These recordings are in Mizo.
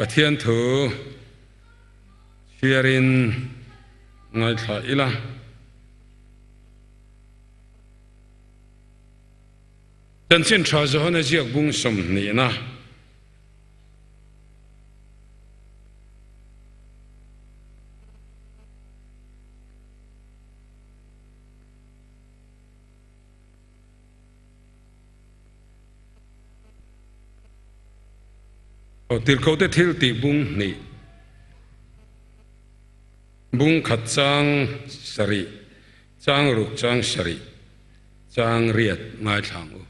Pathian thu chhiarin ngaithla ila. Chanchin Tha Johana ziak bung sawmhnihna. Aw tirhkohte thil tih bung hnih, bung khat chang sarih, chang ruk chang sarih, chang riat ngaithla ang u.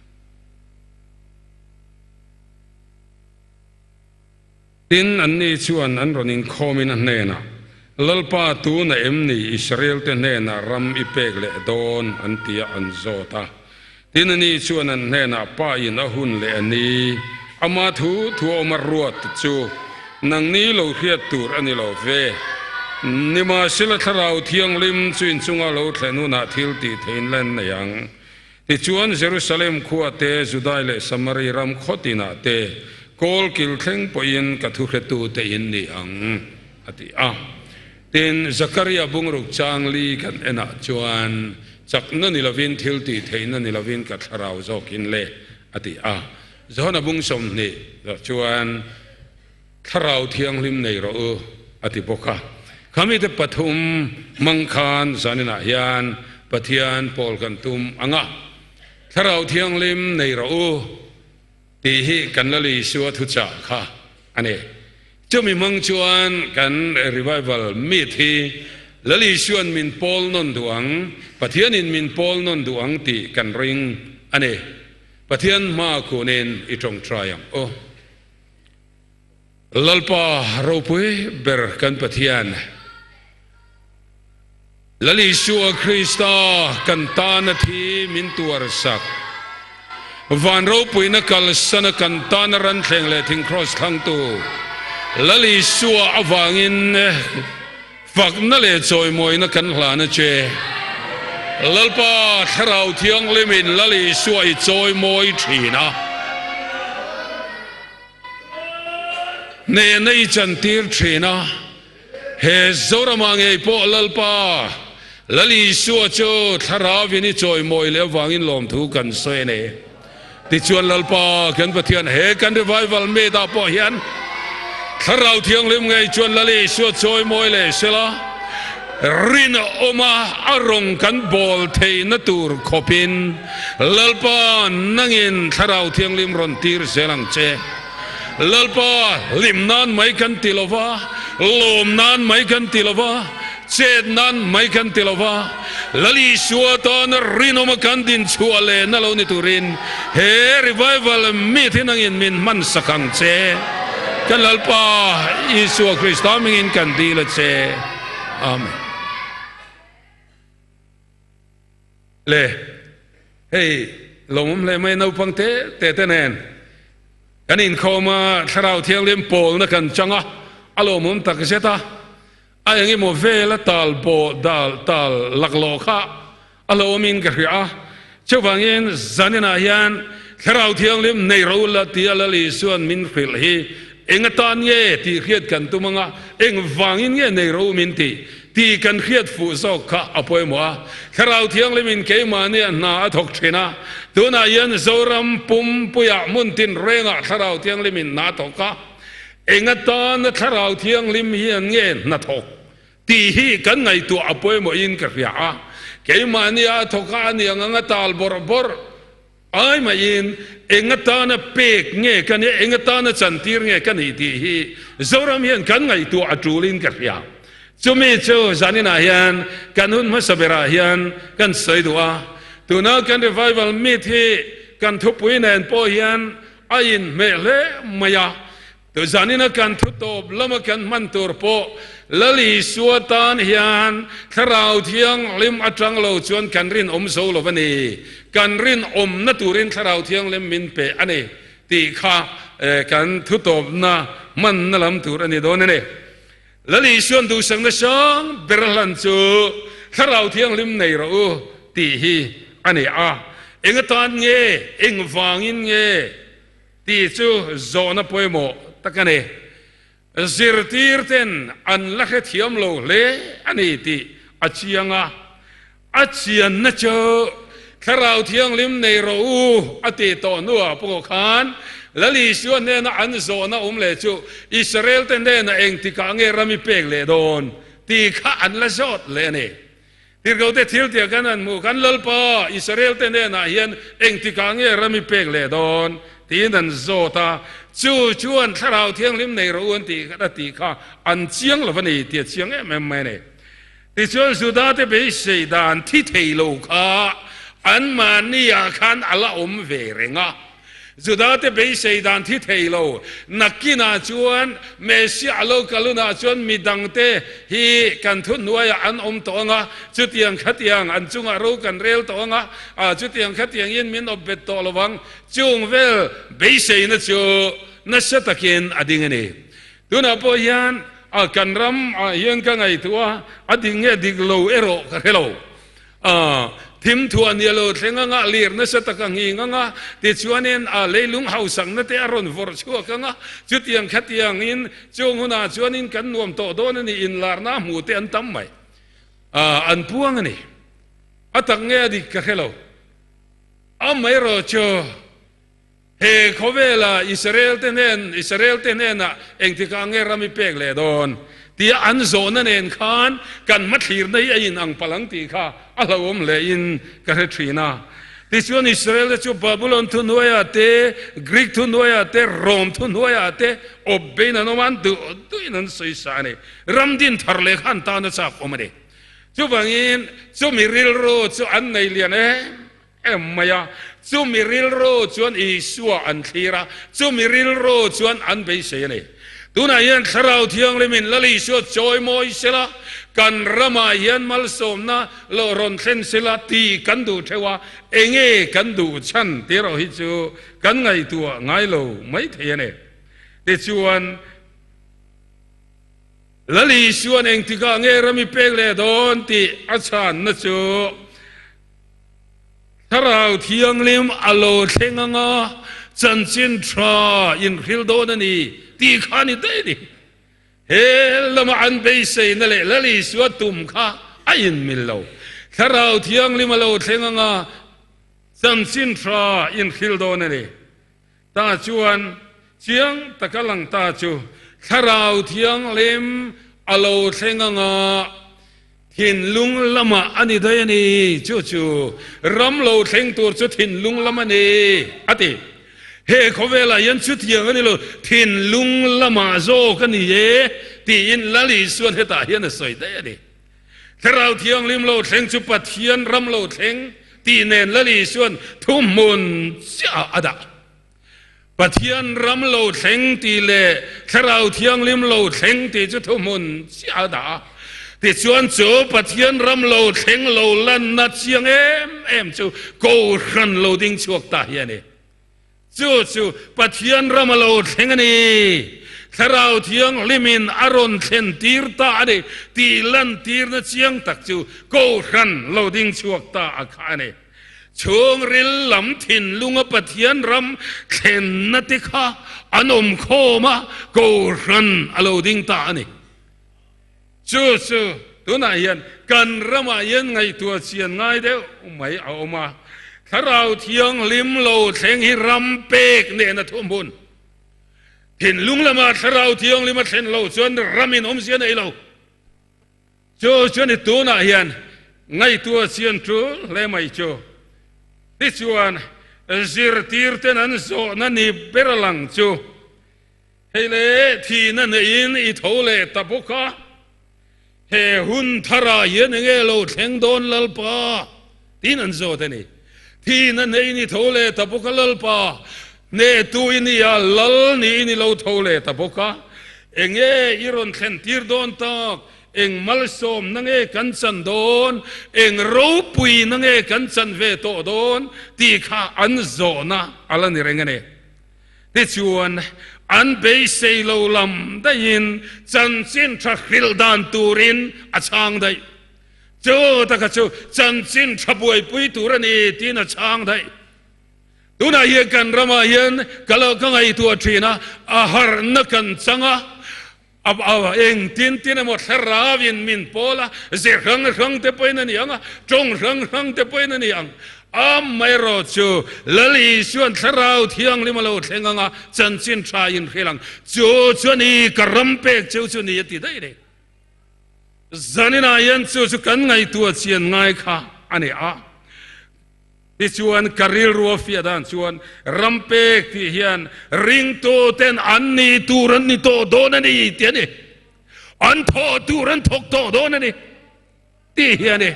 Tin, anni chuan an rawn inkhawmin a hnenah, Lalpa, tuna em ni Israel-te hnenah ram i pek leh dawn? an ti a, an zawt a. Tin, ani chuan an hnenah, Pa in a hun leh a ni, ama thu thu awm a ruat chu nangni lo hriat tur a ni lo ve. Nimahsela Thlarau Thianghlim chu inchunga lo thlen hunah thil tih theihin lan nei ang. Tichuan, Jerusalem khua te, Judai leh Samari ram khaw tinah te, kawl kil thleng pawhin ka thuhretute in ni ang, a ti a. Tin, Zakaria bungruk chang li kan enah chuan, Chakna ni lovin, thil tih theihna ni lovin ka thlarau zawkin le, a ti a. Johana bung 20 chuan, Thlarau Thianghlim nei rawh u, a ti bawk a. Khamite pathum hmang khan zaninah hian Pathian pawl kan tum ang a, Thlarau Thianghlim nei rawh u tih hi kan Lal Isua thuchah kha a ni. Chumi hmang chuan kan revival meet hi Lal Isua'n min pawl nawn duh ang, Pathianin min pawl nawn duh ang tih kan ring a ni. Pathian hma khunin i tawngtai ang u. Lalpa ropui ber kan Pathian, Lal Isua Krista kan tana thi min tuar sak. Van ropuina kalsana kan tana ranthleng leh thing kraws thlangtu Lal Isua avangin fakna leh chawimawina kan hlan a che. Lalpa Thlarau Thianghlimin Lal Isua i chawimawi thin a. Hnehna i chantir thin a, he Zorama ngei pawh Lalpa, Lal Isua chu Thlarauvin i chawimawi leh avangin lawmthu kan sawi a ni. Tichuan Lalpa kan Pathian he kan revival meet ah pawh hian Thlarau Thianghlim ngei chuan Lal Isua chawimawi leh sela, rinawma a rawng kan bawl theihna tur khawpin Lalpa nangin Thlarau Thianghlim rawn tir zel ang che. Lalpa hlim nan mai kan ti lo va, lawm nan mai kan ti lo va, chet nan mai kan ti lo va, Lal Isua tana rinawma kan din chhuah leh na lo ni turin he revival meet hi nangin min hman sak ang che. Kan Lalpa Isua Krista hmingin kan dil a che. Amen. Le, hei lawmawm hle mai naupang te te te nen kan inkhawm a, Thlarau Thianghlim pawlna kan chang a, a lawmawm tak zet a, a eng emaw vel a tal pawh dal tal laklawh kha a lawmin ka hria a, chuvangin zaninah hian Thlarau Thianghlim nei ro la tia Lal Isua'n min hrilh hi eng atan nge tih hriat kan tum ang a, engvangin nge nei ro min tih? Tih kan hriat fuh zawk kha a pawimawh a, Thlarau Thianghlimin keimahnia hna a thawk thin a, tunah hian Zoram pumpuiah hmun tinrengah Thlarau Thianghlimin hna a thawk a, eng atana Thlarau Thianghlim hian nge hna thawk tih hi kan ngaihtuah a pawimawhin ka hria a, keimahnia a thawk a a niang anga tal bawrh bawrh. Ai maiin eng atana pek nge ka nih, eng atana chantir nge ka nih tih hi Zoram hian kan ngaihtuah a tulin ka hria. Chumi chu zaninah hian kan hun hmasa berah hian kan sawi duh a. Tuna kan revival meet hi kan thupui nen pawh hian a inhmeh hle mai a. Tu zanina kan thu tawp lama kan hman tur pawh Lal Isua tan hian Thlarau Thianghlim atang lo chuan kan rinawm zo lo a ni. Kan rinawmna turin Thlarau Thianghlim min pe a ni tih kha kan thu tawpna hmanna lam tur a ni dawn a ni. Lal Isua'n duhsakna hrang ber hlan chu Thlarau Thianghlim nei rawh u tih hi a ni a. Eng atan nge? Engvangin nge? Tih chu zawhna pawimawh tak a ni. Zirtir ten an la hrethiam lo hle a ni tih a chiang a, a chianna chu Thlarau Thianghlim nei rawh u a tih tawh hnuah pawh khan Lal Isua hnena an zawhna awm leh chu Israel te hnena engtikah nge ram i pek leh dawn tih kha an la zawt leh a ni. Tirhkohte thil tia kan han hmuh khan Lalpa, Israel-te hnenah hian engtikah nge ram i pek leh dawn? tiin an zawt a. Chu chuan Thlarau Thianghlim nei rawh u an tih a tih kha an chiang lo a ni tih a chiang em em mai a ni. Tichuan Juda-te beisei dan thi thei lo kha anmahni-ah khan a la awm ve reng a. Judate beisei dan thi thei lo. Nakinah chuan Messiah a lo kal hunah chuan mi dangte hi kan thuhnuaiah an awm tawh ang a, chutiang khatiang an chungah ro kan rel tawh ang a, chutiang khatiangin min awp bet tawh lo vang. Chung vel beiseina chu nasa takin a ding a ni. Tunah pawh hian kan ram ah hian ka ngaihtuah a, a dik nge dik lo erawh ka hre lo. A thimthuah nia lo thleng anga, lir nasa tak a nghing anga, tichuanin a leilung hausakna te a rawn vawrh chhuak anga, chutiang khatiangin chung hunah chuanin kan nuam tawh dawn a ni, inlarna a hmuh te an tam mai. A, an puang a ni. A tak nge a dik ka hre lo. Amaherawh chu He khawvela Israel-te hnen, Israel-te hnenah engtikah nge ram i pek leh dawn? tia an zawhna nen khan kan hmathlirna hi a inang palh ang tih kha a hlauhawm hlein ka hre thin a. Tichuan Israel-te chu Babulon thuhnuaiah te, Greek thuhnuaiah te, Rome thuhnuaiah te awp bein an awm a, an duh duhin an sawi sa a ni. Ram din thar leh kha an tan a chak awm a ni. Chuvangin chumi rilru chu an nei lian em Em mai a, chumi rilru chuan Isua an thlir a, chumi rilru chuan an beisei a ni. Tunah hian Thlarau Thianghlimin Lal Isua chawimawi sela, kan ramah hian malsawmna lo rawn thlen sela tih kan duh theuh a, enge kan duh chhan tih erawh hi chu kan ngaihtuah ngai lo mai thei a ni. Tichuan, Lal Isua'n engtikah nge ram i pek leh dawn tih a chhanna chu, Thlarau Thianghlim a lo thleng ang a, chanchin tha inhril dawn a ni tih kha a ni daih a ni. He lama an beiseina leh Lal Isua tum kha a inmil lo. Thlarau Thianghlim a lo thleng ang a, chanchin tha inhril dawn a ni. Ta chuan chiang taka lang ta chu Thlarau Thianghlim a lo thleng ang a, thinlung lamah a ni daih a ni, chu chu ram lo thleng tur chu thinlung lam a ni, a ti. He khawvelah hian chutiang a ni lo, thinlung lamah zawk a ni e, tiin Lal Isuan hetah hian a sawi daih a ni. Thlarau Thianghlim lo thleng chu Pathian ram lo thleng tih nen Lal Isuan thuhmun chiah a dah. Pathian ram lo thleng tih leh Thlarau Thianghlim lo thleng tih chu thuhmun chiah a dah a. Tichuan chu Pathian ram lo thleng lo lanna chiang em em chu Kohhran lo ding chhuak ta hi a ni. Chu chu Pathian ram a lo thleng a ni. Thlarau Thianghlimin a rawn thlen tir ta a ni tih lantirna chiang tak chu Kohhran lo ding chhuak ta a kha a ni. Chhungril lam thinlunga Pathian ram thlenna te kha an awm khawm a, Kohhran a lo ding ta a ni. Chu chu tunah hian kan ramah hian ngaihtuah chian ngai deuh mai a awm a, Thlarau Thianghlim lo thleng hi ram pek nena thuhmun. Thinlung lamah Thlarau Thianghlim a thlen lo chuan ramin awmzia nei lo. Chu chu ni tunah hian ngaihtuah chian tul hle mai chu. Tichuan zirtirten an zawhna ni ber a lang chu. Hei le thihna neihin i tho leh ta bawk a, he hun tharah hian enge lo thleng dawn Lalpa? tiin an zawt a ni. Thihna neihin i tho leh ta bawk a Lalpa, hnehtu i ni a, Lal niin i lo tho leh ta bawk a, enge i rawn thlen tir dawn tak? Eng malsawmna nge kan chan dawn? Eng ropuina nge kan chan ve tawh dawn? tih kha an zawhna a la ni reng a ni. Tichuan, an beisei lo lam daihin chanchin tha hrilh dan turin a chhang daih. Chu taka chu chanchin tha buaipui tur a ni tiin a chhang daih. Tunah hian kan ramah hian ka lo ka ngaihtuah thin a, a harhna kan chang a. A eng tin tin emaw thlarauin min pawl a, ze hrang hrang te pawhin a ni ang a, tawng hrang hrang te pawhin a ni ang. Amaherawhchu, Lal Isua'n Thlarau Thianghlim a lo thleng ang a, chanchin tha in hrilh ang. Chu chu a ni, ka ram pek cheu chu ni a ti daih reng. Zaninah hian chu chu kan ngaihtuah chian ngai kha a ni a. Tichuan, ka rilru a fiah dan chuan ram pek tih hian ringtu ten an ni tur an ni tawh dawn a ni tih a ni. An thawh tur an thawk tawh dawn a ni tih hi a ni.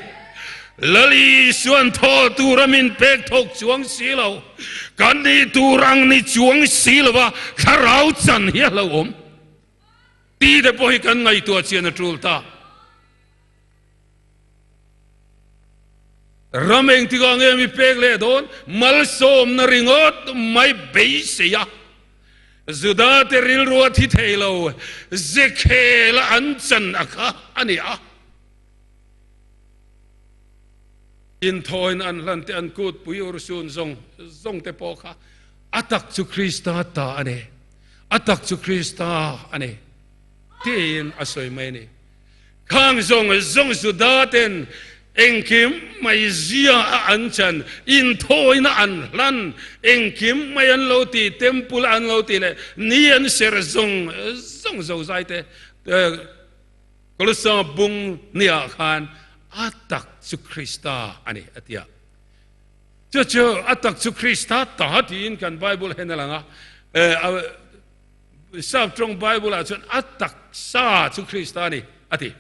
Lal Isuan thawh tur a min pek thawk chuang si lo, kan ni tur ang ni chuang si lova thlarau chan hi a hlauhawm tih te pawh hi kan ngaihtuah chian a tul ta. Ram engtikah nge mi pek leh dawn? Malsawmna ringawt mai beisei a, Judate rilru a thi thei lo, Zekhela an chan a kha a ni a. Inthawiin an hlan te, an kutpui urhsun zawng zawng te pawh kha a tak chu Krista ta a ni, a tak chu Krista a ni tiin a sawi mai a ni. Khang zawng zawng Juda ten engkim mai zia a an chan, inthawina an hlan, engkim mai an lo ti, temple an lo ti leh ni an ser zawng zawng zozai te Kolossa bung niah khan a tak chu Krista a ni a ti a. Chu chu a tak chu Krista ta tiin kan Bible hian a lang a. Sap tawng Bible ah chuan a taksa chu Krista a ni a ti.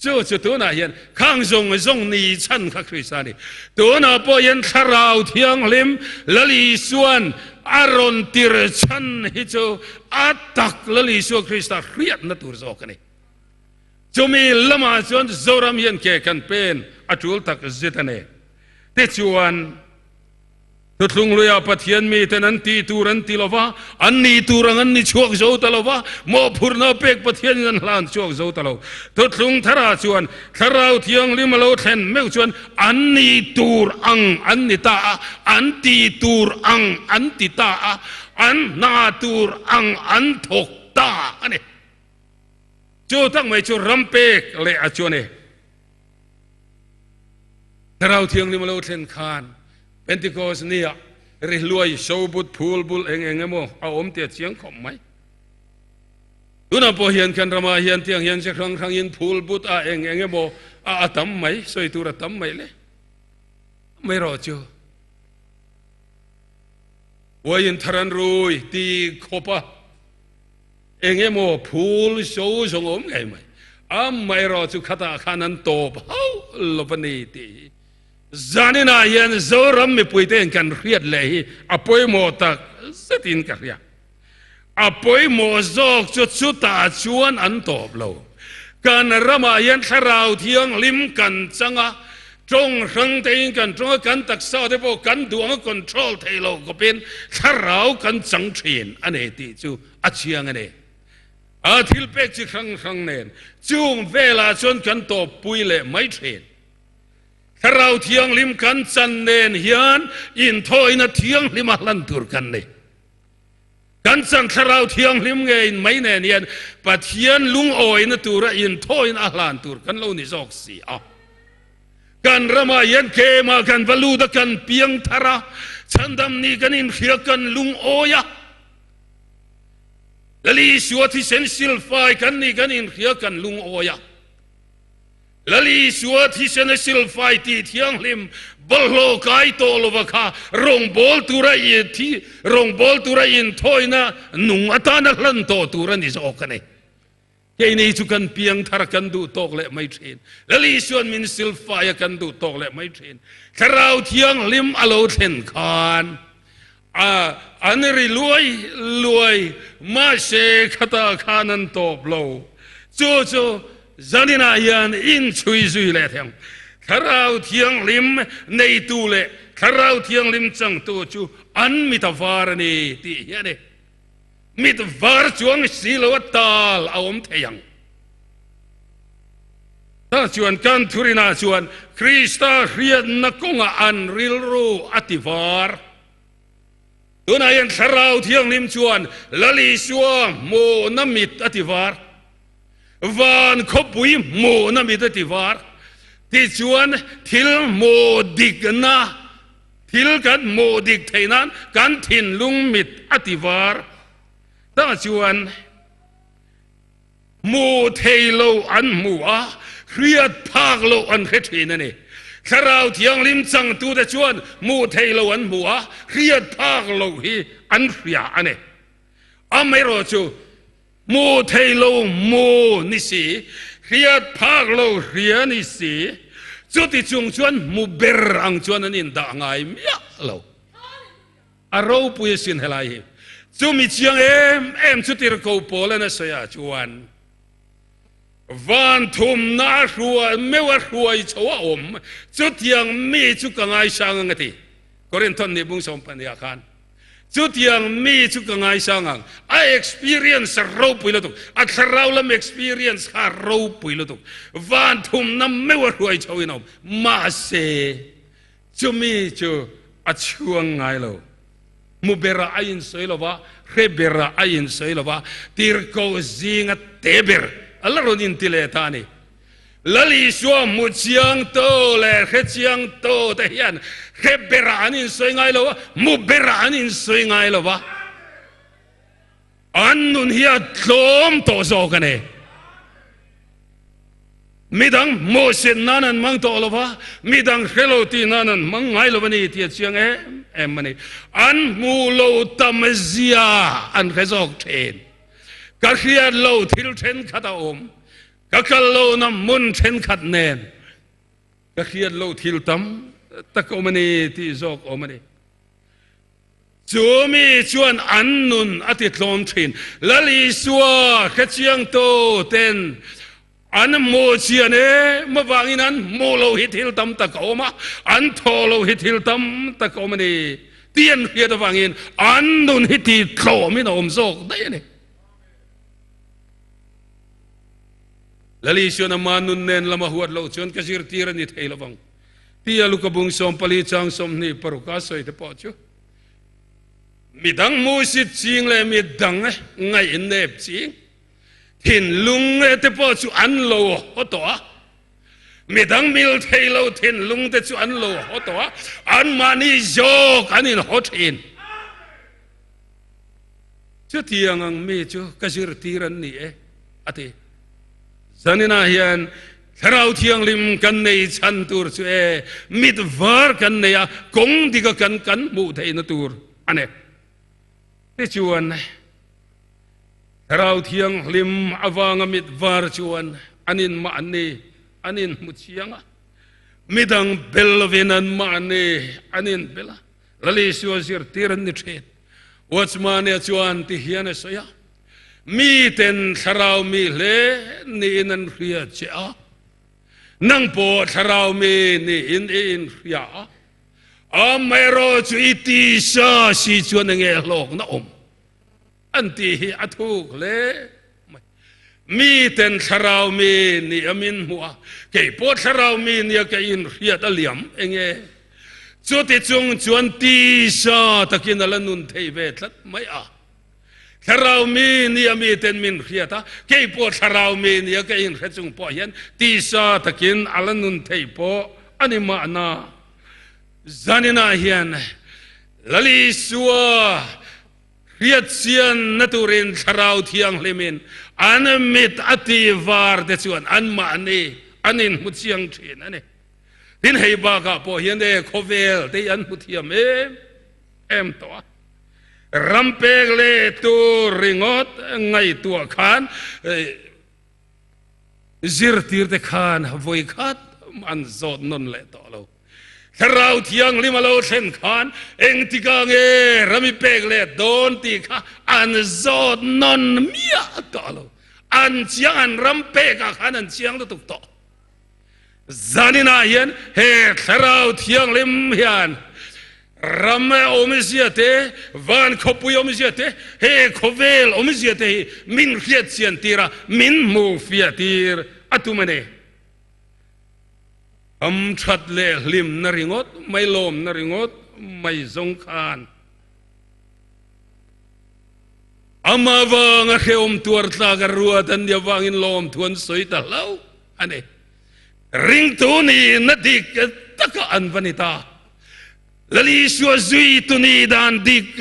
Chu chu tunah hian khang zawng zawng ni chhan kha Krista a ni. Tunah pawh hian Thlarau Thianghlim Lal Isuan a rawn tir chhan hi chu a tak Lal Isua Krista hriatna tur zawk a ni. Chumi lamah chuan Zoram hian ke kan pen a tul tak zet a ni. Tichuan. Thuthlung luiah Pathian miten an tih tur an ti lo va, an nih tur ang an ni chhuak zo ta lo va, mawhphurhna pek Pathianin an hlan chhuak zo ta lo. Thuthlung tharah chuan Thlarau Thianghlim a lo thlen meuh chuan an nih tur ang an ni ta a, an tih tur ang an ti ta a, an hna tur ang an thawk ta a ni. Chu tak mai chu ram pek leh a chu a ni. Thlarau Thianghlim a lo thlen khan Pentecost nia ri hluai, sobut, phul bul eng eng emaw a awm tih a chiang khawp mai. Tunah pawh hian kan ramah hian tiang hian che hrang hrangin phul but a eng eng emaw a a tam mai, sawi tur a tam mai le. Mai rawh chu. Uaiin thar an rui ti khawp a. Eng emaw phul so zawng awm ngei mai. Amaherawh chu khatah khan an tawp hauh lo va ni tih hi zaninah hian Zoram mipuite'n kan hriat leh hi a pawimawh tak zetin ka hria. A pawimawh zawk chu chutah chuan an tawp lo. Kan ramah hian Thlarau Thianghlim kan chang a, tawng hrang tein kan tawng a, kan taksa te pawh kan duh anga control thei lo khawpin Thlarau kan chang thin a ni tih chu a chiang a ni. A thil pek chi hrang hrang nen chung velah chuan kan tawppui leh mai thin. Thlarau Thianghlim kan chan nen hian inthawina thianghlim a hlan tur kan ni. Kan chan Thlarau Thianghlim ngeiin mai nen hian Pathian lungawina tura inthawina a hlan tur kan lo ni zawk si a. Kan ramah hian kemah kan va lut a, kan piang thar a, chhandam ni kan inhria kan lungawi a. Lal Isua thisen silfai kan ni kan inhria kan lungawi a. Lal Isua thisen a silfai tih thianghlim bawlhhlawh kai tawh lova kha rawngbâwl tura i thi rawngbâwl tura inthawina nung atana hlan tawh tur a ni zawk a ni. Keini chu kan piang thar a kan duh tawk leh mai thin. Lal Isua'n min silfai a kan duh tawk leh mai thin. Thlarau Thianghlim a lo thlen khan a an ri luai luai mahse khatah khan an tawp lo. Chu chu zaninah hian inchhui zui leh thei ang. Thlarau Thianghlim neitu leh Thlarau Thianghlim changtu chu an mit a var a ni tih hi a ni. Mit var chuang si lo a tal a awm thei ang. Tah chuan kan thurinah chuan Krista hriatna kawngah an rilru a ti var. Tunah hian Thlarau Thianghlim chuan Lal Isua hmuhna mit a ti var. Van khawpui hmuhna mit a ti var. Tichuan thil hmuh dikna, thil kan hmuh dik theih nan kan thinlung mit a ti var. Tah chuan Hmuh thei lo an hmu a, hriat phak loh an hre thin a ni. Thlarau Thianghlim changtute chuan hmuh thei lo an hmu a, hriat phak loh hi an hria a ni. Amaherawh chu hmuh thei lo hmu ni si, hriat phak lo hria ni si, chuti chung chuan hmu ber ang chuan an indah ngai miah lo. A ropui asin helai hi. Chumi chiang em em chu tirhko pawl an a sawi ah chuan van thumna a hruai meuh a hruai chho a awm chutiang mi chu ka ngaisang ang a ti. Korinthon nih bung 12 ah khan chutiang mi chu ka ngaisang ang. A experience a ropui lutuk. A thlarau lam experience kha a ropui lutuk. Van thumna meuh a hruai chho in a awm. Mahse Chumi chu a chhuang ngai lo. Hmu berah a insawi lo va, hre berah a insawi lo va, tirhkoh zinga te ber a la rawn inti leh ta a ni. Lal Isua hmu chiang to leh hre chiang to te hian hre berah an insawi ngai lo va, hmu berah an insawi ngai lo va. An nun hi a tlawm tawh zawk a ni. Midang hmuhsit nan an hmang tawh lo va, midang hre lo tih nan an hmang ngai lo a ni tih a chiang em em a ni. An hmuh lo tam zia an hre zawk thin. Ka hriat lo thil thenkhat a awm, ka kal lohna hmun thenkhat nen ka hriat lo thil tam tak a awm a ni tih zawk awm a ni. Chu mi chuan an nun a ti tlawm thin. Lal Isua hrechiang tu ten an hmuh chian em avangin an hmuh lo hi thil tam tak a awm a, an thaw lo hi thil tam tak a awm a ni tih an hriat avangin an nun hi ti tlawmin a awm zawk daih a ni. Lal Isuan ama nun nen lama huat loh chuan ka zirtir a ni thei lovang. Tia Luka bung 14 chang 26 a sawi te pawh chu midang hmuhsit ching leh midang ngaih nep ching thinlung te pawh chu an lo haw tawh a, midang mil thei lo thinlung te chu an lo haw tawh a, anmahni zawk an inhaw thin. Chutiang ang mi chu ka zirtir an ni e, a ti. Zaninah hian Thlarau Thianghlim kan nei chhan tur chu e, mit var kan nei a, kawng dika kan kan hmuh theihna tur a ni. Tichuan, Thlarau Thianghlim avanga mit var chuan an inmahni an inhmu chiang a, midang bel lovin an mahni an inbel a, Lal Isua zirtir an ni thin. Watchman-a chuan ti hian a sawi a, Miten thlarau mi hle niin an hria che a, nang pawh thlarau mi niin i inhria a, amaherawh chu i tisa si chuan enge hlawkna awm? An tih hi a thuk hle mai. Miten thlarau mi nih a min hmuh a, kei pawh thlarau mi nia ka inhriat a liam enge? Chuti chung chuan tisa takin a la nun thei ve tlat mai a. Thlarau mi nia miten min hriat a, kei pawh thlarau mi nia ka inhre chung pawh hian tisa takin a la nun thei pawh a ni mahna. Zaninah hian Lal Isua hriat chianna turin Thlarau Thianghlimin an mit a tih var te chuan anmahni an inhmu chiang thin a ni. Tin, hei bakah pawh hian e khawvel te hi an hmu thiam em em tawh a. Ram pek leh tur ringawt ngaihtuah khan zirtirte khan vawi khat an zawt nawn leh tawh lo. Thlarau Thianghlim a lo thlen khan engtikah nge ram i pek leh dawn tih kha an zawt nawn miah tawh lo. An chiang an ram pekah khan an chiang lutuk tawh. Zaninah hian he Thlarau Thianghlim hian ram awmzia te, van khawpui awmzia te, he khawvel awmzia te hi min hriat chian tir a, min hmuh fiah tir a tum a ni. Ram that leh hlimna ringawt mai, lawmna ringawt mai zawng khan. Amah vanga hrehawm tuar tlak a ruat an nih avangin lawmthu an sawi ta hlauh a ni. Ringtu nihna dik taka an va ni ta. Lal Isua zuitu nih dan dik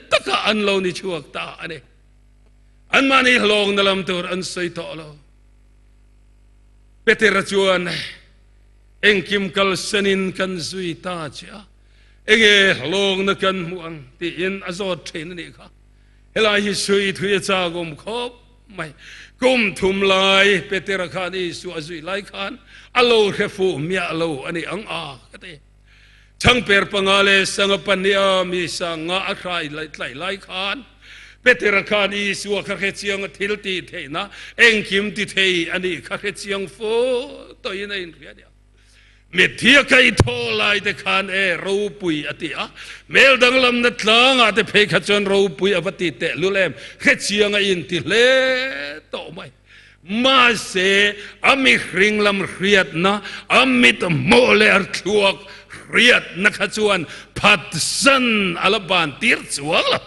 taka an lo ni chhuak ta a ni. Anmahni hlawkna lam tur an sawi tawh lo. Petera chuan engkim kalsanin kan zui ta che a, enge hlawkna kan hmuh ang tiin a zawt thin a nih kha. Helai hi sui thui a chak awm khawp mai. Kum thum lai Petera khan Isua a zui lai khan a lo hre fuh miah lo a ni ang a ka ti. Changper panga leh sanga pahniha mi sanga a hrai tlaih lai khan Petera khan Isua kha hre chiang a thil tih theihna engkim ti thei a nih kha hre chiang fo tawhin a inhria a nia. Mitthi a kaih thaw lai te khan e ropui a ti a, hmel danglamna tlangah te phei kha chuan ropui a va ti tehlul em, hre chiang a inti hle tawh mai. Mahse, a mihring lam hriatna, a mit hmuh leh a thluak hriatna kha chuan phatsan a la ban tir chuang lo.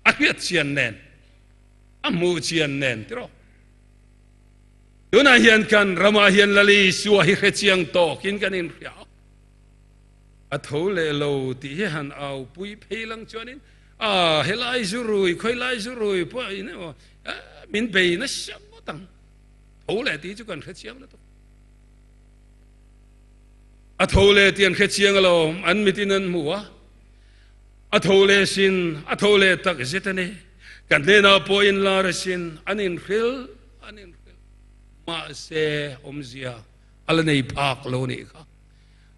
A hriat chian nen, a hmuh chian nen tiraw. Tunah hian kan ramah hian Lal Isua hi hre chiang tawkin kan inhria a. A tho leh lo tih hi han aupui phei lang chuanin, A, helai zu rui, khawilai zu rui pawh in emaw, min bei nasa ngawt ang. Tho leh tih chu kan hre chiang lutuk. A tho leh tih an hre chiang alawm, an mitin an hmu a. A tho leh sin, a tho leh tak zet a ni. Kan hnenah pawh inlar asin, an inhrilh, an inhrilh. Mahse, awmzia a la nei phak lo nih kha.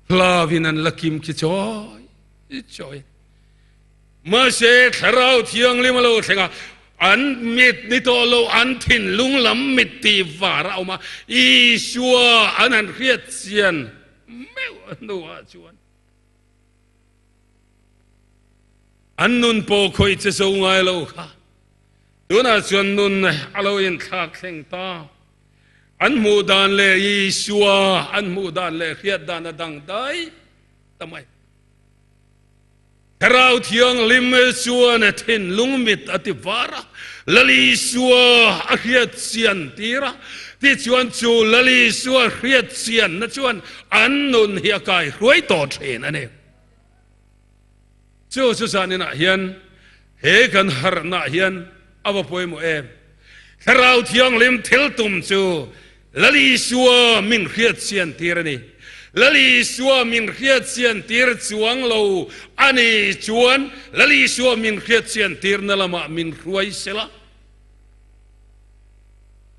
Hlauin an la kim khi chawi chawi. Mahse, Thlarau Thianghlim a lo thleng a, an mit ni tawh lo, an thinlung lam mit tih var a awm a, Isua an han hriat chian meuh hnuah chuan an nun pawh khawih che zo ngai lo kha tunah chuan nun a lo inthlak thleng ta. An hmuh dan leh Isua an hmuh dan leh hriat dan a dang daih ta mai. Thlarau Thianghlim chuan a thinlung mit a ti var a, Lal Isua a hriat chian tir a, tichuan chu Lal Isua hriat chianna chuan an nun hi a kai hruai tawh thin a ni. Chu chu zaninah hian he kan harhnaah hian a va pawimawh em? Thlarau Thianghlim thil tum chu Lal Isua min hriat chian tir a ni. Lal Isua min hriat chian tir chuang lo a ni chuan Lal Isua min hriat chian tirna lamah min hruai sela.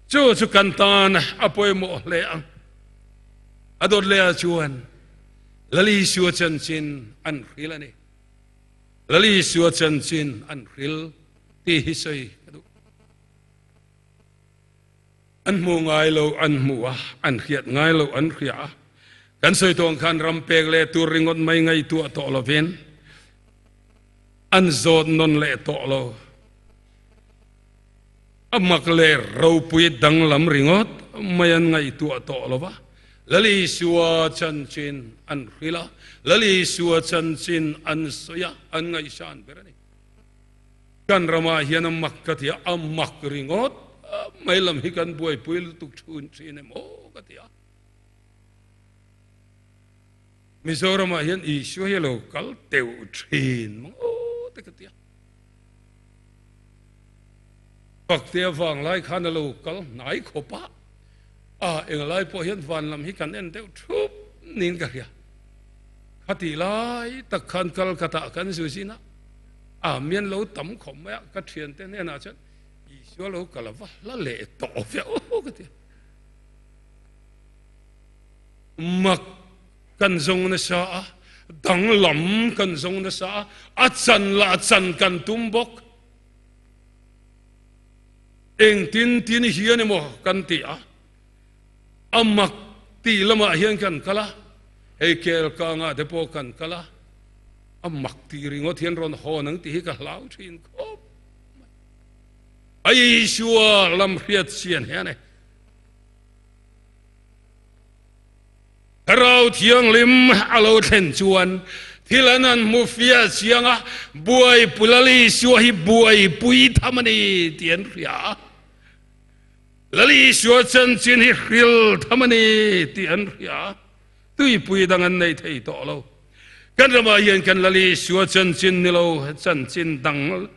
Chu chu kan tan a pawimawh hle ang. A dawt lehah chuan Lal Isua chanchin an hril a ni. Lal Isua chanchin an hril tih hi sawi ka duh. An hmuh ngai lo an hmuh a, an hriat ngai lo an hria a. Kan sawi tawh ang khan ram pek leh tur ringawt mai ngaihtuah tawh lovin an zawt nawn leh tawh lo. A mak leh ropui danglam ringawt mai an ngaihtuah tawh lo va. Lal Isua chanchin an hrilh a, Lal Isua chanchin an sawi a, an ngaihsan ber a ni. Kan ramah hian a mak ka ti a, a mak ringawt mai lam hi kan buaipui lutuk thun thin em aw ka ti a. Mizoramah hian Isua hi a lo kal teuh thin mang aw te ka ti a. Fakte avang lai khan a lo kal hnai khawp a, a englai pawh hian van lam hi kan en deuh thup niin ka hria. Khatih lai tak khan Calcutta kan zu zin a, a mian lo tam khawp mai a, ka thiante hnenah chuan Isua lo kal a va hla leh tawh ve aw ka ti a. Mak kan zawng nasa a, danglam kan zawng nasa a, a chan lah chan kan tum bawk. Engtin tin hian emaw kan ti a, a mak tih lamah hian kan kal a, hei Kelkangah te pawh kan kal a, a mak tih ringawt hian rawn hawn ang tih hi ka hlau thin khawp mai. A Isua lam hriat chian hian e. Thlarau Thianghlim a lo thlen chuan. Thil an han hmu fiah chiang a, buaipui Lal Isua hi buaipui tham a ni tih an hria a. Lal Isua chanchin hi hril tham a ni tih an hria a, tuipui dang an nei thei tawh lo. Kan ramah hian kan Lal Isua chanchin ni lo chanchin dang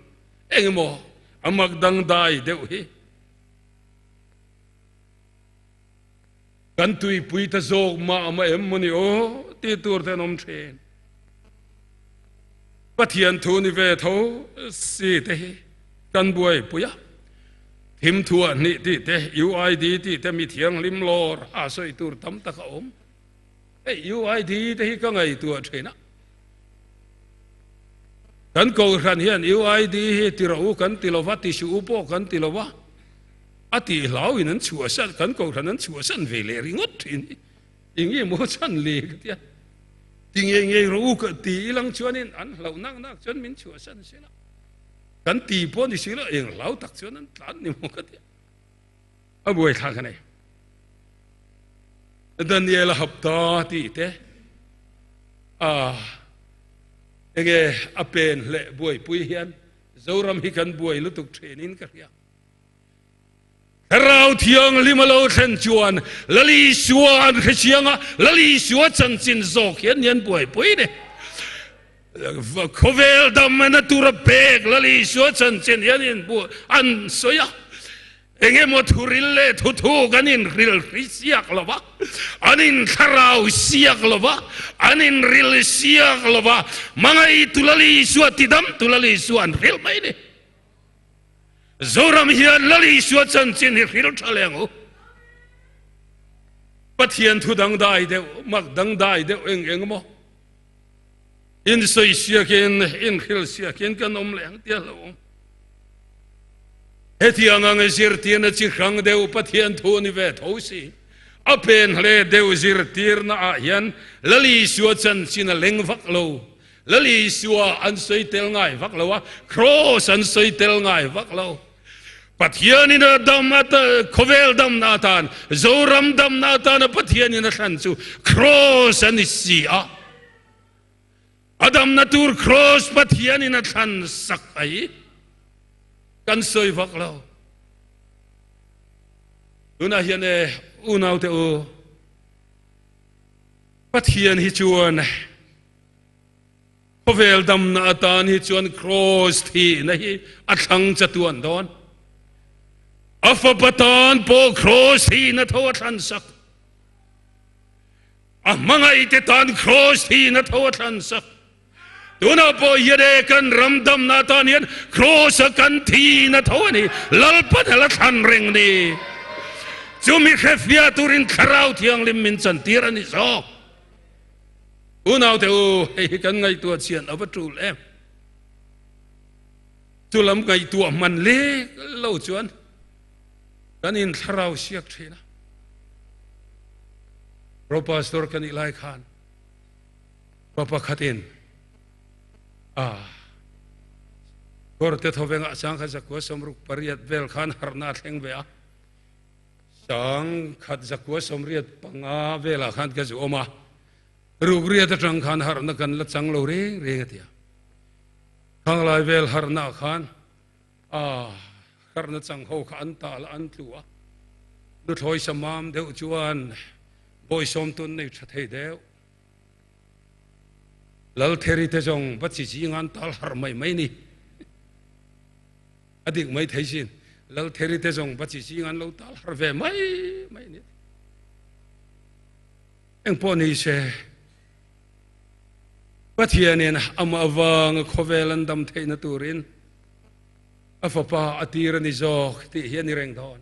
eng emaw a mak dangdai deuh hi kan tuipui ta zawk mah mah em maw ni aw tih tur te an awm thin. Pathian thu ni ve tho si te hi kan buaipui a, thim thuah hnih tih te, UID tih te mi thianghlim lawr a sawi tur tam tak a awm. Hei UID te hi ka ngaihtuah thin a, kan kohhran hian UID hi ti rawh u kan ti lo va, ti suh u pawh kan ti lo va, a tih hlauin an chhuahsan, kan kohhran an chhuahsan ve leh ringawt thin hi. Eng nge maw chhan le ka tia, ti ngei ngei rawh u ka ti ilang chuanin an hlauh nak nak chuan min chhuahsan sela, kan ti pawh ni silo eng hlau tak chuan an tlan ni maw ka tia, a buai thlak a nei. Daniel a hapta tih te a enge a pen hleh buaipui hian Zoram hi kan buai lutuk thenin ka hria. Thlarau Thianghlim a lo thlen chuan Lal Isua an hre chiang a, Lal Isua chanchin zawk hian ni an buaipui ni. Khawvel damna tura pek Lal Isua chanchin hian in bu an sawi a, eng emaw thuril leh thuthu kan inhril hri siak lo va, an inthlarau siak lo va, an inril siak lo va, hmangaitu Lal Isua tidamtu Lal Isua an hril mai ni. Zoram hian Lal Isua chanchin hi hril tha leh ang u. Pathian thu dangdai deuh, mak dangdai deuh eng eng maw? In sawi siakin, in hril siakin kan awm leh ang tia hlauhawm. Hetiang ang zirtirna chi hrang deuh Pathian thu ni ve tho si. A pen hle deuh zirtirna ah hian Lal Isua chanchin a leng vak lo. Lal Isua an sawi tel ngai vak lo a, Kraws an sawi tel ngai vak lo. Pathianin a dam ata, khawvel damna atan, Zoram damna atana Pathianin a thlan chu Kraws a ni si a. A damna tur Kraws Pathianin a thlan sak ai kan sawi vak lo. Tunah hian e unaute u, Pathian hi chuan Khawvel damna atan hi chuan Kraws thihna hi a thlang chatuan dawn. A fapa tan pawh Kraws thihna tho a thlan sak. A hmangaihte tan Kraws thihna tho a thlan sak. Tunah pawh hian e kan ram damna atan hian Kraws a kan thihna tho a ni. Lalpan a la thlan reng ni. Chumi hrefiah turin Thlarau Thianghlim min chantir a ni zawk. Unaute u, hei hi kan ngaihtuah chian a va tul em? Chu lam ngaihtuah hman lek lo chuan kan in thlarau siak thin a. Pro pastor ka nih lai khan pa pakhatin a kawrte thawvengah changkhat zakua sawmruk pariat vel khan harhna a thleng ve a. 1985 velah khan ka zu awm a, rukriat atang khan harhna kan la chang lo reng reng a ti a. Khanglai vel harhna ah khan a harhna chang ho kha an tal a, an tlu a. Nuthlawi samam deuh chuan bawisawm tun nei tha thei deuh. Laltheri te zawng va chi zing an tal harh mai mai ni. A dik mai thei sin. Laltheri te zawng va chi zing an lo tal har ve mai mai ni. Eng pawh ni se, Pathianin amah avanga khawvel an dam theihna turin a fapa a tir a ni zawk tih hi a ni reng dawn.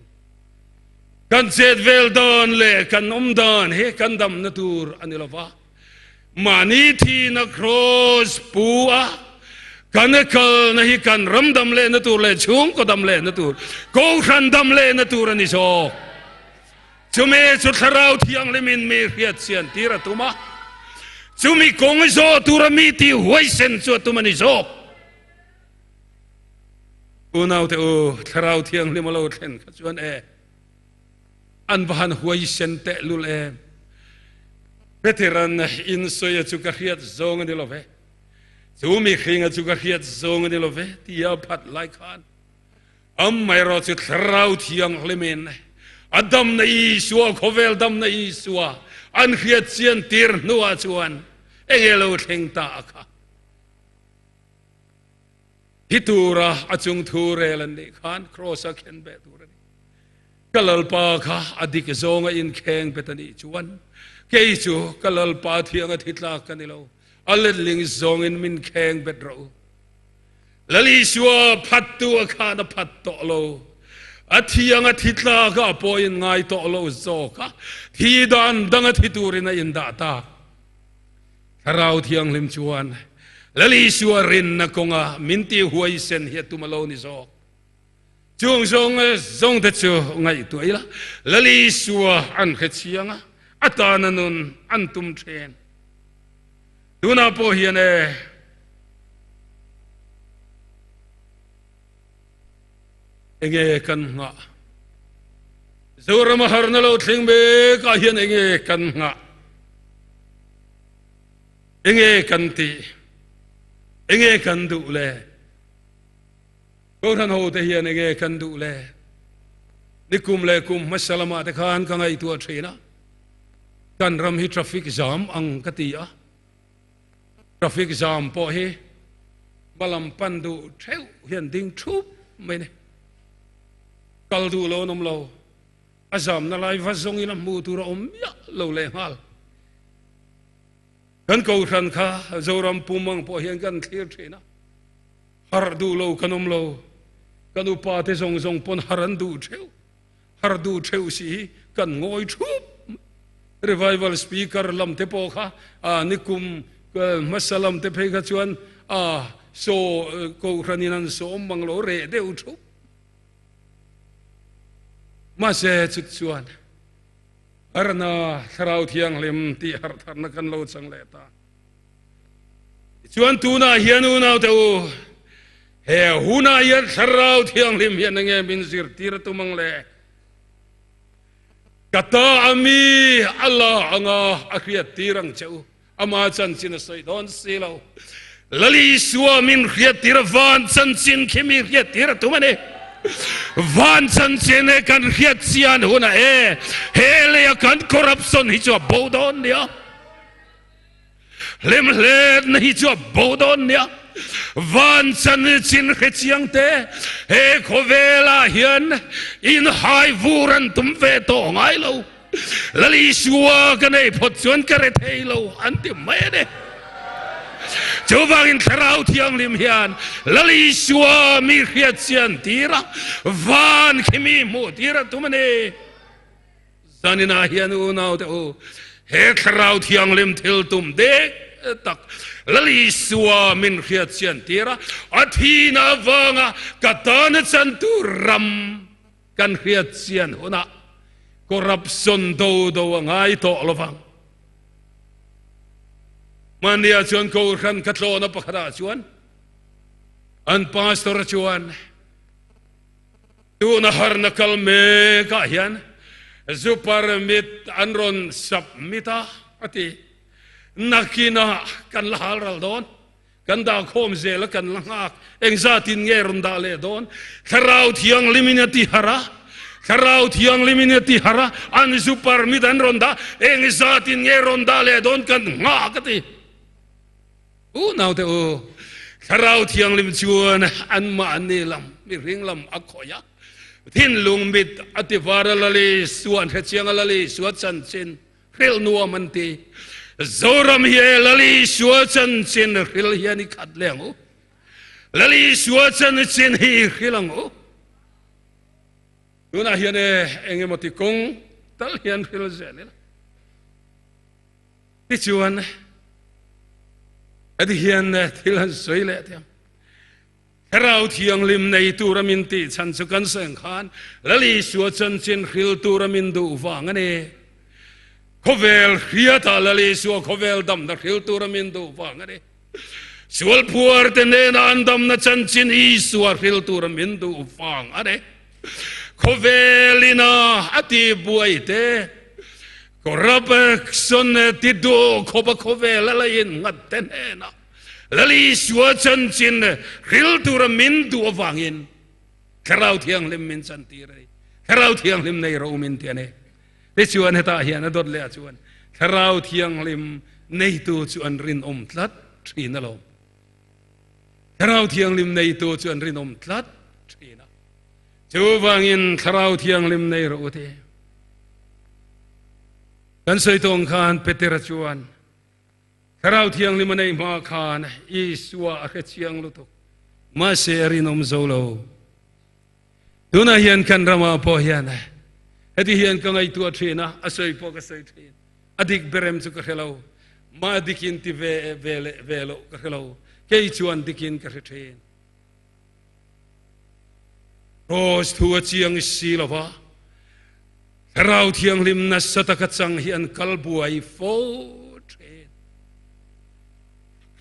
Kan chet vel dan leh kan awm dan hi kan damna tur a ni lo va. Mahni thihna kraws pu a kan kalna hi kan ram dam lehna tur leh chhungkaw dam lehna tur, Kohhran dam lehna tur a ni zawk. Chumi chu Thlarau Thianghlimin mi hriat chian tir a tum a, chumi kawng zawh tura mi tih huaisen chu a tum a ni zawk. Unaute u, Thlarau Thianghlim a lo thlen kha chuan e, An va han huaisen tehlul em! Peteran in sawi a chu ka hriat zawng a ni lo ve. Chu mihringa chu ka hriat zawng a ni lo ve tia phat lai khan amaherawhchu Thlarau Thianghlimin a damna Isua, khawvel damna Isua an hriat chian tir hnuah chuan enge lo thleng ta a kha? Thi tura a chung thu rel an nih khan Kraws-a khen beh tur a ni. Ka Lalpa kha a dik zawnga inkheng bet a nih chuan kei chu ka Lalpa thianga thi tlak ka ni lo, a letling zawngin min kheng bet rawh u. Lal Isua phattu a khan a phat tawh lo, a thianga thi tlakah pawh in ngai tawh lo zawk a, thi dan danga thi turin a indah ta. Thlarau Thianghlim chuan Lal Isua rinna kawnga min tihhuaisen hi a tum a lo ni zawk. Chung zawng zawng te chu ngaihtuah ila, Lal Isua an hre chiang a, a tana nun an tum then. Tunah pawh hian e, enge kan nghah? Zorama harna lo thleng mekah hian enge kan nghah? Enge kan tih? Enge kan duh le? Kohhran ho te hian enge kan duh le? Nikum leh kum hmasa lamah te khan ka ngaihtuah thin a, kan ram hi traffic jam ang ka ti a, traffic jam pawh hi hmalam pan duh theuh hian ding thup mai ni. Kal duh lo an awm lo, a zamna lai va zawngin a hmuh tur a awm miah lo lehnghal. Kan kohhran kha Zoram pum ang pawh hian kan thlir thin a. Harh duh lo kan awm lo. Kan upa te zawng zawng pawn harh an duh theuh. Harh duh theuh si hi kan ngawi thup. Revival speaker lam te pawh kha a nikum hmasa lam te phei kha chuan a saw kohhran in an sawm mang lo reh deuh thup. Mahse chut chuan harhna Thlarau Thianghlim tih harh tharna kan lo chang leh ta. Tichuan tunah hian unaute u, he hunah hian Thlarau Thianghlim hian enge min zirtir a tum ang le? Ka ta a mi a la anga a hriattir ang che u, ama chanchin a sawi dawn si lo. Lal Isua min hriattir a, van chanchin khi mi hriattir a tum a ni. Van chanchin e kan hriat chian hunah e, he leia kan corruption hi chu a bo dawn nia. Hlemhletna hi chu a bo dawn nia. Van chan chin hre chiang te he khawvelah hian inhai vur an tum ve tawh ngai lo. Lal Isua ka nei phawt chuan ka re thei lo an ti mai a ni. Chuvangin Thlarau Thianghlim hian Lal Isua mi hriat chian tir a, van khi mi hmuh tir a tum a ni. Zaninah hian unaute u, he Thlarau Thianghlim thil tum dek tak Lal Isua min hriat chian tir a, a thihna avanga ka tana chantu ram kan hriat chian hunah corruption do do a ngai tawh lo vang. Hmannia chuan Kohhran ka tlawhna pakhatah chuan an pastor chuan, Tuna harna kal mekah hian zu permit an rawn submit a, a ti. Nakinah kan la hal ral dawn, kan dah khawm zel a, kan la nghak. Engzatin nge rawn dah leh dawn? Thlarau Thianghlimin a ti harh a, Thlarau Thianghlimin a ti harh a, an zu permit an rawn dah, engzatin nge rawn dah leh dawn kan nghak, a ti. U naute u, Thlarau Thianghlim chuan anmahni lam, mihring lam a khawih a, thinlung mit a ti var a, Lal Isua an hre chiang a, Lal Isua chanchin hrilh nuam an ti. Zoram hi e Lal Isua chanchin hrilh hian i khat leh ang u. Lal Isua chanchin hi i hrilh ang u. Tunah hian e engemaw ti kawng tal hian hrilh zel ila. Tichuan, heti hian thil han sawi leh teh ang. Thlarau Thianghlim nei tura min tih chhan chu kan sawi ang khan Lal Isua chanchin hril tura min duh vang a ni. Khawvel hriatah Lal Isua khawvel damna hril tura min duh vang a ni. Sual phuarte nena an damna chanchin Isua hril tura min duh vang a ni. Khawvel ina a ti buai te, corruption ti duh khawpa khawvel a la in nghat te hnenah. Lal Isua chanchin hril tura min duh avangin Thlarau Thianghlim min chantir a ni. Thlarau Thianghlim nei ro min ti a ni. Tichuan hetah hian a dawt leh ah chuan Thlarau Thianghlim neitu chu an rinawm tlat thin alawm. Thlarau Thianghlim neitu chu an rinawm tlat thin a. Chuvangin Thlarau Thianghlim nei rawh u ti. Kan sawi tawng khan Petera chuan Thlarau Thianghlim a neih hma khan Isua a hre chiang lutuk. Mahse a rinawm zo lo. Tunah hian kan ramah pawh hian heti hian ka ngaihtuah thin a, a sawi pawh ka sawi thin. A dik berem chu ka hre lo. Mah dikin ti ve ve leh ve loh ka hre lo. Kei chuan dikin ka hre thin. Kraws thu a chiang si lo va, Thlarau Thianghlim nasa taka chang hi an kal buai fo thin.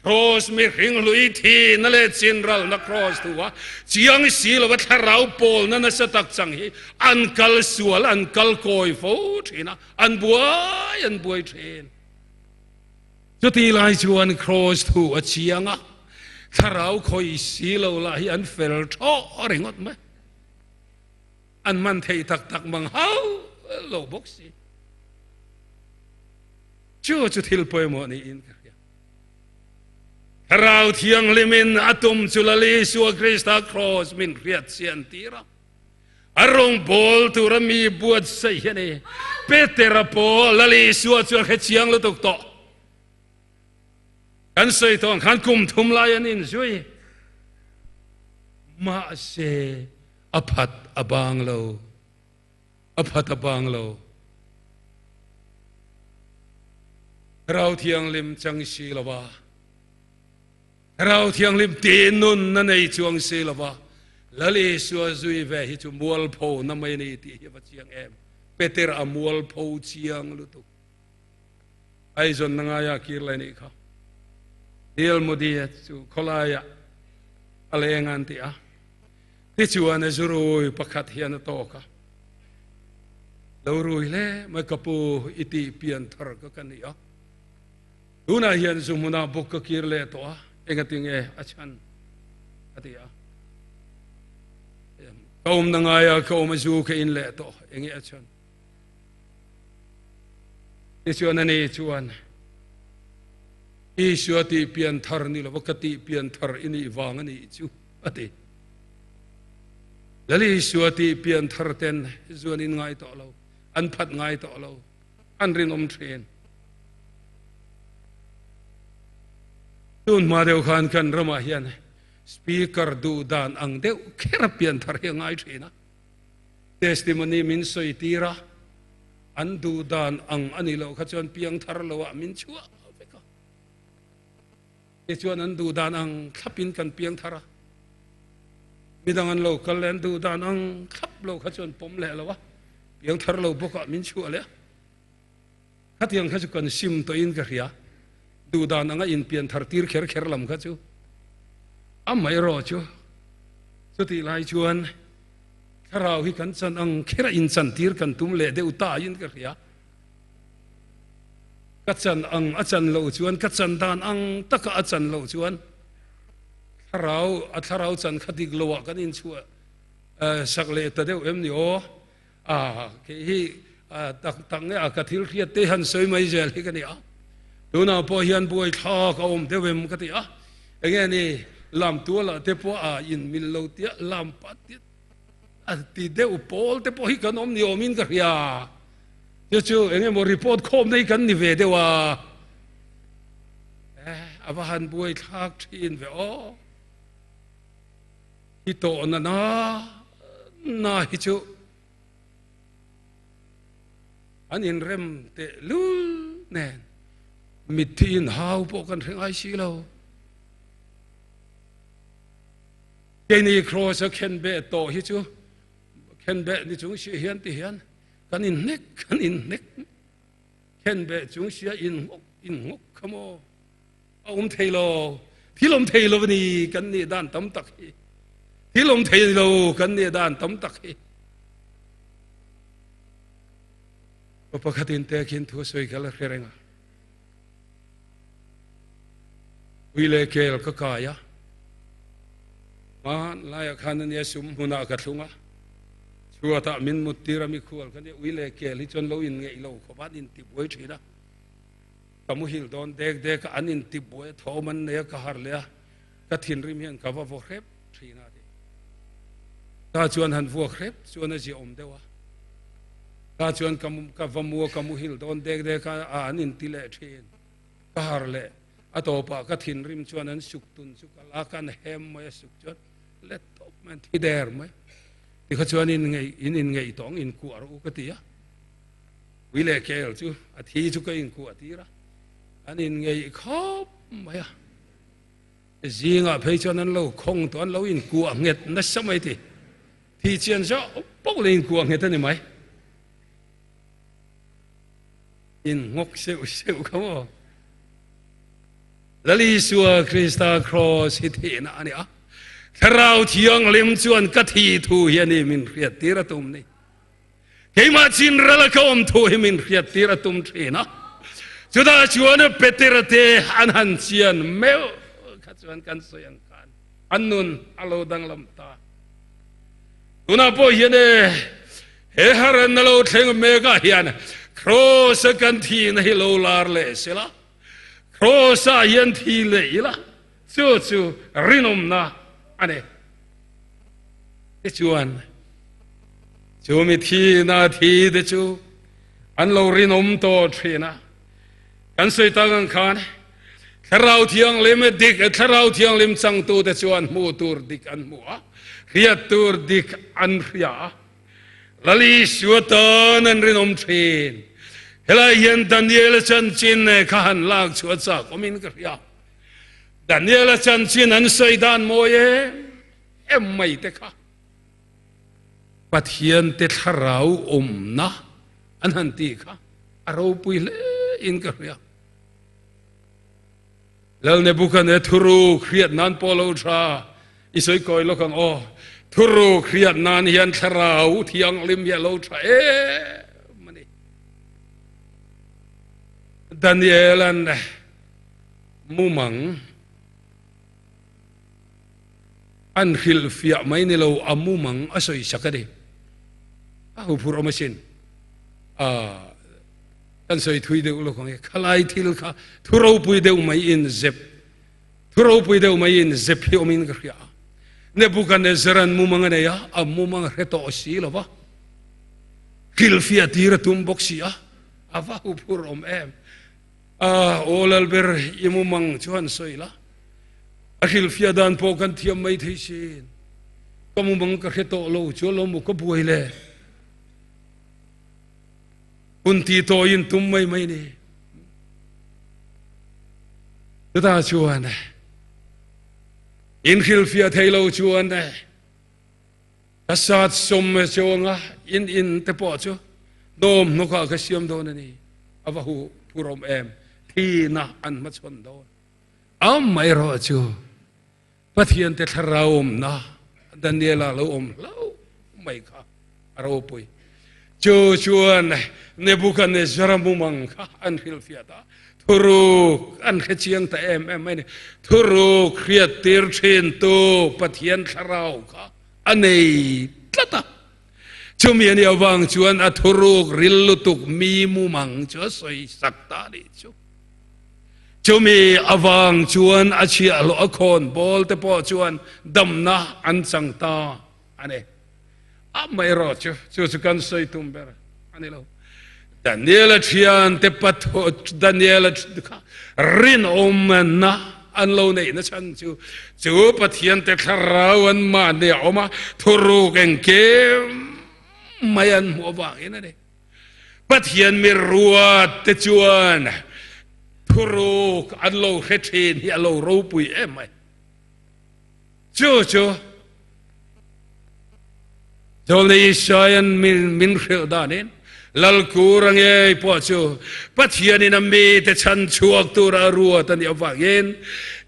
Kraws mihring hlui thihna leh chinralna kraws thu a chiang si lo va, Thlarau pawlna nasa tak chang hi an kal sual, an kal kawi fo thin a, an buai an buai thin. Chuti lai chuan Kraws thu a chiang a, Thlarau khawih si lo lah hi an fel thawh ringawt mai. An man thei tak tak mang hauh lo bawk si. Chu chu thil pawimawh niin ka hria. Thlarau Thianghlimin a tum chu Lal Isua Krista Kraws min hriat chian tir a. A rawngbâwl tura mi buatsaih hi a ni. Petera pawh Lal Isua chu a hre chiang lutuk tawh. Kan sawi tawh ang khan kum thum lai an inzui. Mahse, a phat a bang lo. A phat a bang lo. Thlarau Thianghlim chang si lo va. Thlarau Thianghlim tih nun na nei chuang si lo va, Lal Isua zui ve hi chu mualpho na mai a ni tih hi a va chiang em. Peter a mualpho chiang lutuk. Aizawn na ngaia kir lai nih kha. Neil Modi chu khawlaiah a leng an ti a. Tichuan a zurui pakhat hian a tawk a. Lo rui hle mai ka pu i tih pian thar ka ka ni a. Tunah hian zu hmunah buk ka kir leh tawh a, engatinge a chhan? a ti a. Ka awmna ngaia ka awm a zu ka in leh tawh, enge a chhan? Tichuan ani chuan, Isua tih pian thar ni lova ka tih pian thar i nih vang a nih chu, a ti. Lal Isua tih pian thar ten zu an in ngai tawh lo, an phat ngai tawh lo. an rinawm thin. Tun hma deuh khan kan ramah hian Speaker duh dan ang deuh kher a pian thar hi a ngai thin a. Testimony min sawi tir a, an duh dan ang a nih loh kha chuan piang thar lo ah min chhuah vek a. Tichuan an duh dan ang thlapin kan piang thar a, midang an lo kal leh an duh dan ang thlap lo kha chuan pawm leh lo a, piang thar lo bawkah min chhuah leh a. Khatiang kha chu kan sim tawhin ka hria, duh dan anga inpian thar tir kher kher lam kha chu amaherawh chu chutih lai chuan thlarau hi kan chan ang kher a inchan tir kan tum leh deuh ta in ka hria. Ka chan ang a chan loh chuan, ka chan dan ang taka a chan loh chuan thlarau, a thlarau chan kha dik loah kan inchhuah sak leh ta deuh em ni aw? A, kei hi tak tak nge a ka thil hriat te han sawi mai zel hi ka ni a. Tunah pawh hian buaithlak a awm deuh em ka ti a. Enge ni lam tualah te pawh a inmil lo tia lam pat tia A ti deuh pawl te pawh hi kan awm ni awmin ka hria. Chu chu eng emaw report khawm nei kan ni ve deuh a. Eh, a va han buai thlak thin ve aw. Hi tawh na na na hi chu an inrem teh lul nen mitthi in hau pawh kan hre ngai si lo. Keini Kraws a khenbeh tawh hi chu khenbeh ni chung si hian ti hian kan inhnek kan inhnek khenbeh chung sia inngawk inngawk kha maw a awm thei lo thil awm thei lo a ni kan nih dan tam tak hi thil awm thei lo kan nih dan tam tak hi pa pakhatin te khin thu sawi kha la hre reng a. Ui leh kel ka kai a, hmanlaiah khan ania sum hmunah ka thlung a, chhuatah min mut tir a mikhual kha nia ui leh kel hi chuan lo inngeih lo khawp a an intibuai thin a, ka muhil dawn dek dek a an intibuai a thawm an nei a ka harh leh a, ka thinrim hian ka va vaw hrep thin a ti. Ta chuan han vuak hrep chuan a ziaawm deuh a, ta chuan ka ka va mu a ka muhil dawn dek dek a an inti leh thin. Ka har leh a tawpah ka thinrim chuan an suk tun chu ka la ka an hem mai a suk chuan let tawp mai an thi der mai. Tikha chuan in ngeih in inngeih tawng inkuah rawh u ka ti a. Ui leh kel chu a thi chu ka inkuah tir a. An inngeih khawp mai a. Zingah phei chuan an lo khawng tawh an lo inkuah nghet nasa mai ti. Thi chian zawh pawh la inkuah nghet a ni mai. In nghawk seuh seuh kha maw? Lal Isua Krista Kraws hi thihna a ni a, Thlarau Thianghlim chuan ka thi thu hi a ni min hriattir a tum ni. Keimah chinral a ka awm thu hi min hriattir a tum thin a. Chutah chuan Petera te an han chian meuh kha chuan kan sawi ang khan an nun a lo danglam ta. Tunah pawh hian e, he haranna lo thleng mekah hian Kraws-a kan thihna hi lo lar leh sela, Kraws-ah hian thi leh ila, chu chu rinawmna a ni. Tichuan, chu mi thihna thi te chu an lo rinawm tawh thin a. Kan sawi tak ang khan, Thlarau Thianghlim dik, Thlarau Thianghlim changtute chuan hmuh tur dik an hmu a, hriat tur dik an hria a. Lal Isua tan an rinawm thin. Helai hian Daniela chanchin kha han lak chhuah chak awmin ka hria. Daniela chanchin an sawi dan mawi em em mai te kha. Pathian te thlarau awmna an han tih kha a ropui hle in ka hria. Lal Nebuchadnezzar thuruk hriat nan pawh lo tha i sawi kawi lawk ang aw. Thuruk hriat nan hian thlarau thianghlim hi a lo tha em a ni. Daniel-a'n mumang an hrilhfiah mai ni lo, a mumang a sawi sak a ni. A huphurh awm asin. Aaa. Kan sawi thui deuh lawk ang e, khalai thil kha thu ropui deuh mai in zep, thu ropui deuh mai in zep hi awmin ka hria a. Nebuchadnezzar-a'n mumang a nei a, a mumang a hre tawh si lo va, hrilhfiah tir a tum bawk si a, a va huphur awm em. A, aw Lalber, i mumang chu han sawi la, a hrilhfiah dan pawh kan thiam mai thei sin, ka mumang ka hre tawh lo chu alawm u ka buai le. Hun ti tawiin tum mai mai ni. Chutah chuan in hrilhfiah thei lo chuan ka sat sawm chuanga in in te pawh chu dawm hnawkah ka siam dawn a ni. A va hu phurawm em thina an hmachhawn dawn. Amaherawh chu Pathian te thlarau awmna Daniela lo awm hlauh mai kha a ropui. Chu chuan Nebuchadnezzar mumang kha an hrilhfiah ta. Thuruk an hre chiang ta em em mai ni. Thuruk hriat tir thin tu Pathian thlarau kha a nei tlat a. Chumi a nih avang chuan a thuruk ril lutuk mi mumang chu a sawi sak ta a nih chu. Chumi avang chuan a chhiahhlawh a khawn bawl te pawh chuan damna an chang ta a ni. Amaherawh chu, chu chu kan sawi tum ber a ni lo. Daniela thian te pathu, Daniela kha rinawmna an lo neihna chhan chu, chu Pathian te thlarau an mahni a awm a, thuruk engkim mai an hmuh avangin a ni. Pathian mi ruat te chuan thuruk an lo hre thin hi a lo ropui em mai. Chu chu Zawlnei Isaian min hrilh danin Lalkur a ngei pawh chu Pathianin a mite chhan chhuak tura a ruat a nih avangin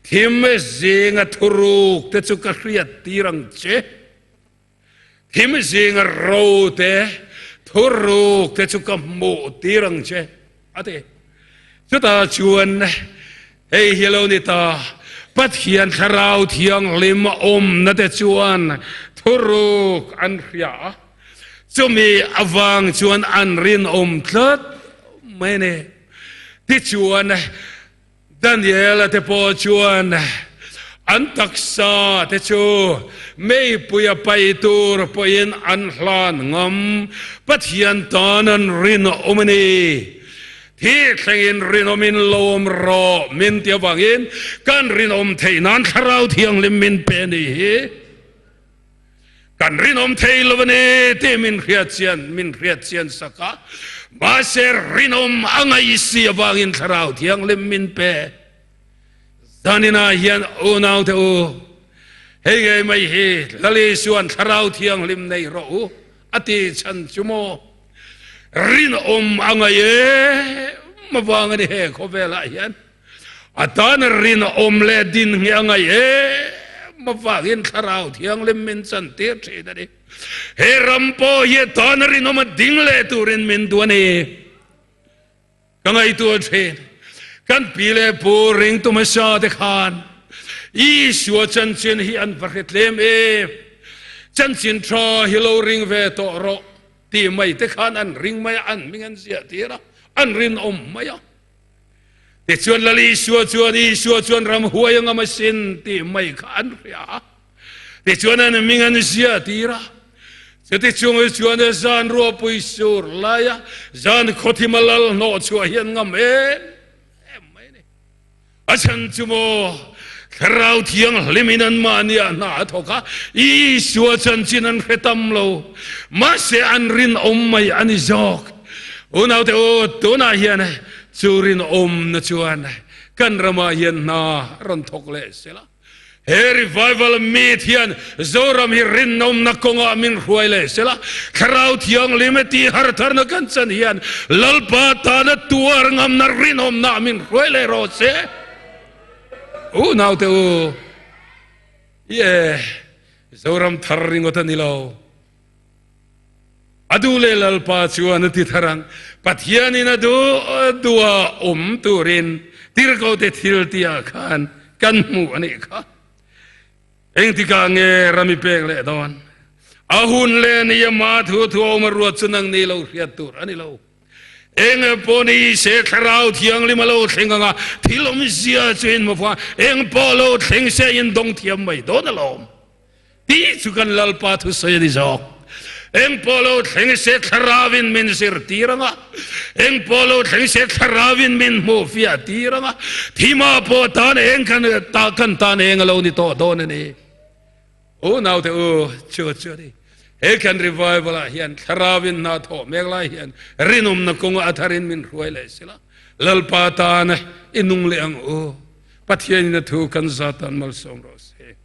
thim zinga thuruk te chu ka hriat tir ang che. Thim zinga ro te, thuruk te chu ka hmuh tir ang che, a ti. Chutah chuan, Hei hi lo ni ta, Pathian Thlarau Thianghlim a awmna te chuan thuruk an hria a, chumi avang chuan an rinawm tlat mai a ni. Tichuan, Daniela te pawh chuan an taksa te chu meipuia pai tur pawhin an hlan ngam, Pathian tan an rinawm a ni. Thi thlengin rinawmin lo awm rawh min ti avangin kan rinawm theih nan Thlarau Thianghlim min pe a ni hi. Kan rinawm thei lo a ni tih min hriatchian min hriatchian sak a, mahse rinawm a ngaih si avangin Thlarau Thianghlim min pe. Zaninah hian unaute u, hei ngei mai hi Lal Isua'n Thlarau Thianghlim nei rawh u a tih chhan chu maw? Rinawm a ngaih em avang a ni he khawvelah hian. A tan rinawm leh din nge a ngaih em avangin Thlarau Thianghlim min chantir thin a ni. He ram pawh hi a tan rinawm a ding leh turin min duh a ni. Ka ngaihtuah thin. Kan pi leh pu ringtu hmasa te khan Isua chanchin hi an va hre tlem em. Chanchin tha hi lo ring ve tawh rawh tih mai te khan an ring mai a, an hming an ziah tir a, an rinawm mai a. Tichuan Lal Isua chuan Isua chuan ramhuai a ngam asin tih mai kha an hria a. Tichuan an hming an ziah tir a. Chuti chung chuan zan ruahpui sur laia zan khawthima lal hnawh chhuah hian ngam em em mai a ni. A chhan chu maw Thlarau Thianghlimin anmahni ah hna a thawk a, Isua chanchin an hre tam lo. Mahse an rinawm mai a ni zawk. Unaute u, tunah hian chu rinawmna chuan kan ramah hian hna rawn thawk leh sela. He revival meet hian Zoram hi rinawmna kawngah min hruai leh sela, Thlarau Thianghlim e tih hartharna kan chan hian Lalpa tana tuar ngamna rinawmna min hruai leh rawh se. U naute u, ye Zoram thar ringawt a ni lo. A duh leh Lalpa chuan a ti thar ang. Pathianin a duh duha awm turin tirhkohte thil tihah khan kan hmuh a nih kha. Engtikah nge ram i pek leh dawn? A hun leh ni a ma thu thu a awm a ruat chu nang ni lo hriat tur a ni lo. Eng pawh ni se Thlarau Thianghlim a lo thleng ang a, thil awmzia chu in hmu fo a, eng pawh lo thleng se in dawng thiam mai dawn alawm. Tih chu kan Lalpa thusawi a ni zawk. Eng pawh lo thleng se Thlarauvin min zirtir ang a, eng pawh lo thleng se Thlarauvin min hmuhfiah tir ang a, thima pawh tan eng kan ta kan tan eng a lo ni tawh dawn a ni. U naute u, chu chu a ni. He kan revival ah hian Thlarauvin hna thawh mek lai hian rinawmna kawnga a tharin min hruai leh sila. Lalpa tan i nung leh ang u. Pathianin a thu kan za tan malsawm rawh se.